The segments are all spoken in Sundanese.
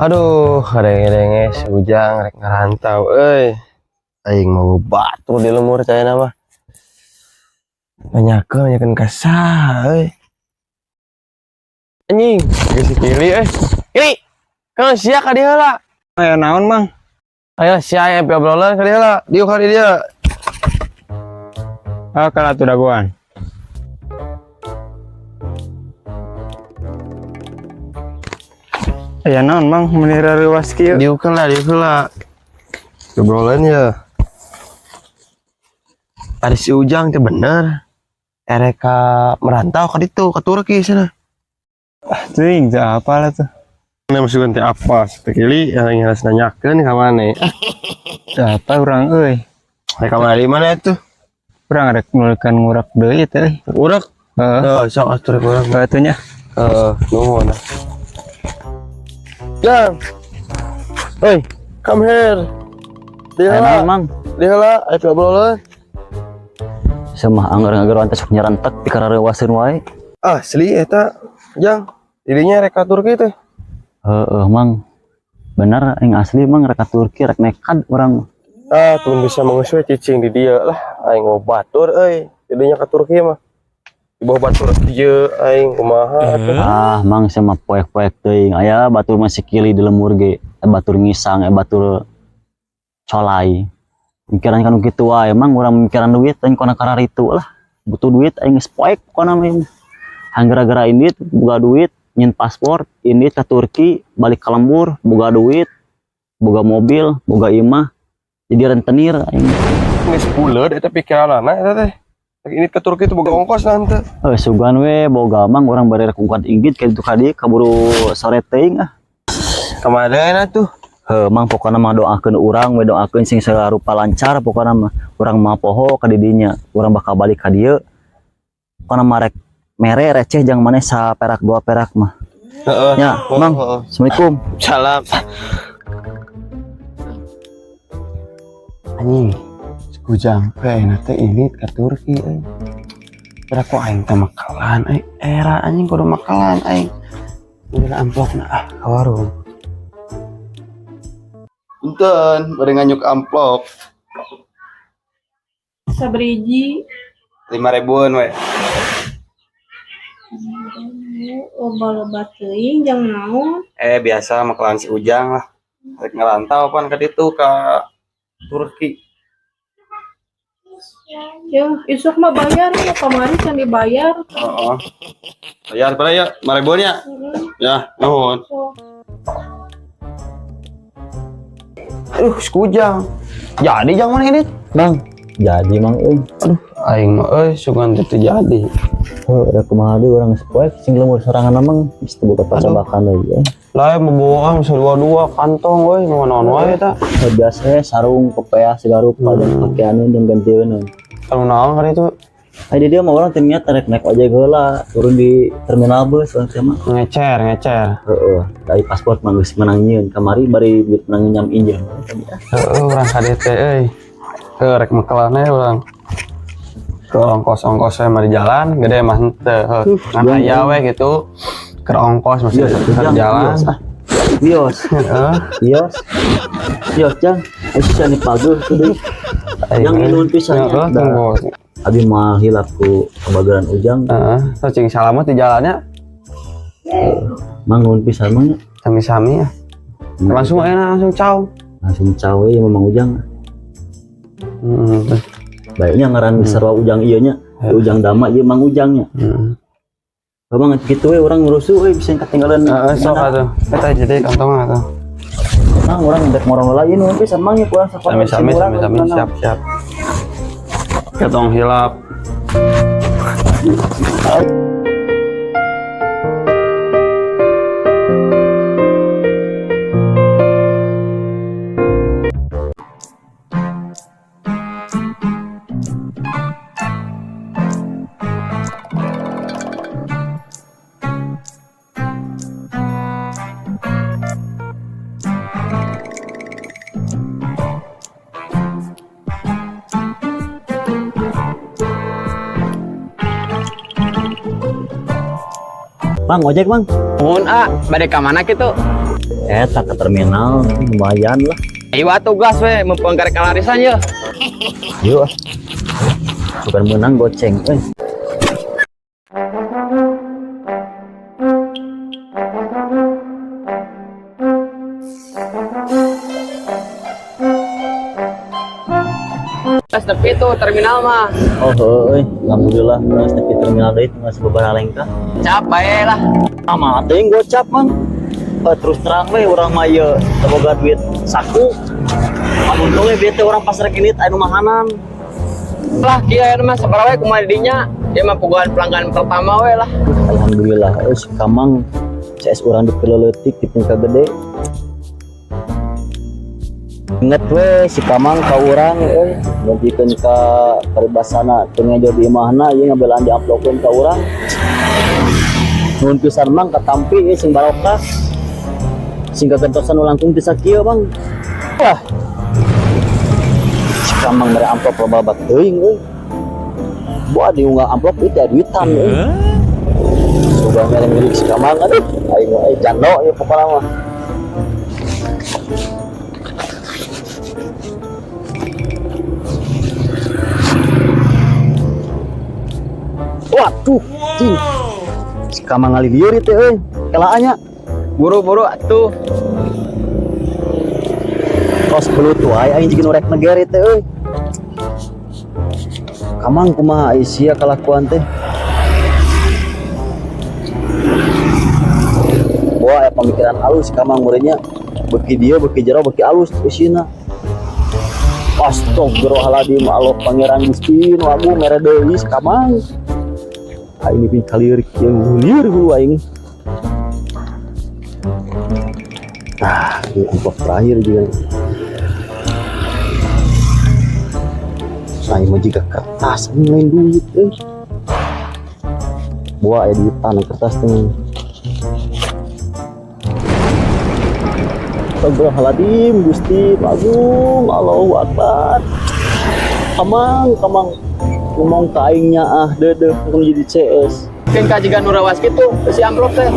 Aduh, kadang-kadang si Ujang rek ngarantau euy. Aing mau batur di lembur cayana mah. Nanyakeun nanyakeun ka saha euy. Anjing, geus si Kili euy. Kili. Kan sia ka dieu heula. Aya naon, Mang? Ayo sia aya obrolan ka dieu heula. Dieu ka dieu. Ah, kalah tuh dagoan. Aya naon, Mang? Meuni rareuwas kieu. Dieu heula, dieu heula. Obrolan ya. Tadi si Ujang teh bener. Erek ka merantau ka ditu, ka Turki sana. Ah, teuing teu apa lah tuh. Nah, maksudnya teh apa? Sekali yang harus nanyakeun ka mana? Teu apa urang euy. Rek ka mana di mana itu? Urang rek nuluykeun ngurak deui teh euy. Urak. Heeh. Oh, sok atuh rek urang. Heeh atuh nya. Heeh, nuhun. Jang. Hey, come here. Dieu Aya heula. naon, Mang? Dieu heula, ayo obrolan. Semah anggar-anggar teh sok nyarentek pikarareuwaseun wae. Asli eta, Jang. Dirinya rek ka Turki teh. Heeh, Mang. Bener aing asli Mang rek ka Turki rek nekad urang. Ah, tuh bisa mengesuai cicing di dia lah. Aing mau batur euy. Dirinya ka Turki mah. Di bawah batur kieu aing kumaha atuh. Ah, Mang sama poek-poek teuing. Aya batur masih kili di lembur ge. Batur ngisang, batur colai. Mikiran kan kitu wae, Mang urang mikiran duit aing kona kararitu lah. Butuh duit aing geus poek pokona mah. Hang gara-gara indit boga duit, nyin paspor, indit ka Turki, balik ka lembur, boga duit, boga mobil, boga imah. Jadi rentenir aing. Geus buleud eta pikiranana eta teh. Ini ke Turki tuh boga ongkos nanti. Eh, sugan we boga Mang urang bari rek ungkat inggit ka ditu ka dieu kaburu sore teuing ah. Kamana tuh? Heuh, Mang pokona mah doakeun urang we doakeun sing segala rupa lancar pokona mah urang mah poho ka didinya urang bakal balik ka dieu pokona mah rek mere receh jang maneh saperak dua perak mah. Heeh. Nya, Mang. Assalamualaikum. Salam. Anjing, Ujang teh ayeuna teh ini ke Turki euy. Kira ku aing teh makalan euy, era anjing kudu makalan aing. Udah amplopna ah ka warung. Punten, bade nganyuk amplop. Sabriji. 5 ribuan we. Loba-loba teuing jang naon? Eh, biasa makalan si Ujang lah. Rek ngerantau pan ka ditu ka Turki. Ya, isuk mah bayar ya kamari can dibayar. Heeh. Bayar pada ya, 5 ribuan ya. Heeh. Ya, nuhun. So, Aduh, si Ujang. Jadi jang mana ini? Bang, jadi Mang euy. Aduh, aing mah euy sugan teh teu jadi. Heuh, rek kumaha deui urang geus poek sing lembur sorangan Mang geus teu boga pacabakan deui. Lah mau bisa dua-dua kantong euy, mau naon wae eta. Heuh, biasa sarung kopeah segala rupa dan pakaian jeung gantieun. Kalau naon kan itu Ai dia mah urang teh niat rek naik ojek heula, turun di terminal bus urang teh mah. Ngecer, ngecer. Heeh, dari paspor mah geus menang nyieun kamari bari duit menang nyam injem tadi ah. Heeh, urang ka dieu teh euy. Heuh, rek mekelan we urang. Ke ongkos-ongkos we mah di jalan, gede mah henteu. Heuh, ngan aya we gitu. Ke ongkos masih Bios, di Jang, jalan. bios, ah. Bios. Heeh. Bios. Bios, Jang. Ayo sih nih paguh tuh deui. Yang nuhun pisan nya. Heeh, tunggu. Abi mah hilap ku kabagaran Ujang. Heeh, terus cing salamet di jalannya. Mang nuhun pisan mah nya. Sami-sami ya. Langsung enak langsung caw. Langsung caw we Mamang Ujang. Heeh. Baiknya ngaran sarua Ujang ieu nya. Ujang Dama ieu Mang Ujang nya. Heeh. Bang gitu we urang ngurusu euy bisa ketinggalan. Heeh, sok atuh. Eta jadi kantong atuh. Mang urang rek ngorong heula ieu nuhun pisan Mang nya kurang sakola. Sami-sami, sami-sami, siap, siap. Ketong hilap. Bang, ojek, Bang. Mun ah, bade ka mana kitu? Eta ke terminal lumayan lah. Ayo atuh gas we mumpung karek kalarisan ye. Yuk. Bukan menang goceng euy. Geus nepi tuh terminal mah. Oh heueuh, alhamdulillah urang geus nepi terminal deui tinggal sababaraha lengkah. Cap bae lah. Ama teuing gocap mang. Terus terang we urang mah ieu teu boga duit saku. Amun we bete urang pasar kini anu mahanan. Lah kieu aya mah sabaraha we kumaha dinya. Dia mah puguhan pelanggan pertama we lah. Alhamdulillah euy si Kamang CS urang dipileuletik di tingkat gede. Ingat we si Kamang ka urang euy ngantikeun ka paribasana teu ngejo di imahna ieu ngabelaan diamplokeun ka urang. Nuhun pisan mang katampi ieu sing barokah. Sing kagentosan nu langkung teu sakieu bang. Wah. Si Kamang mere amplop loba teuing euy. Boa diunggah amplop ieu teh duitan euy. Sudah mere milik si Kamang aduh aing mah euy jando ieu pokona mah. Waduh, cing. Si Kamang ngalilieur ieu teh euy. Kelaannya. Buru-buru atuh. Kos belut wae aing jeung nu rek neger ieu teh euy. Kamang kumaha ai sia kalakuan teh? Wah, aya pamikiran alus Kamang muridnya. Beuki dieu, beuki jero, beuki alus eusina. Astagfirullahaladzim, Allah Pangeran Gusti nu agung mere deui si Kamang. Aing mipin kalieur kieu lieur hulu aing. Tah, ini amplop terakhir juga. Saya mau jika kertas ini lain duit euy. Buah aya duitan kertas teh. Astagfirullahaladzim, Gusti Agung, Allahu Akbar. Kamang, Kamang ngomong ka aing nyaah deudeuh kudu jadi CS. Keun ka jiga nu rawas kitu si amplop teh.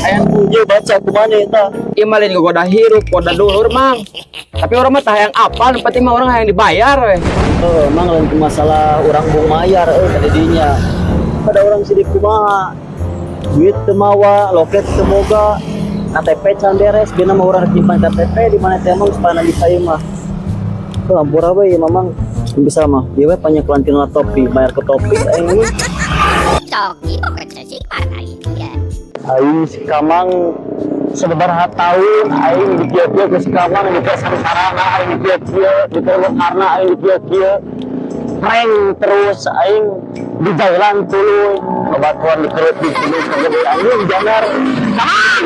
Aya ieu baca kumaha eta? Ieu mah lain gogoda hirup, goda dulur mang. Tapi urang mah tah hayang apal, nu penting mah urang hayang dibayar we. Heuh, mang lain ku masalah urang bung mayar euy ka didinya. Pada urang sidik kumaha? Duit teu mawa, loket teu boga, KTP can beres, bina mah urang rek nyimpan KTP di mana teh mang supaya bisa ieu mah. Heuh, ampura we ieu mah mang. Bisa mah, ieu we panyekelan tina topi, bayar ke topi aing we. Aing si Kamang sababaraha taun aing dikieu-kieu ke si Kamang di sangsarana aing dikieu-kieu, di karena aing dikieu-kieu. Prank terus aing di jalan tuluy, babatuan dikerut di tuluy kagede anjing janar. Kamang.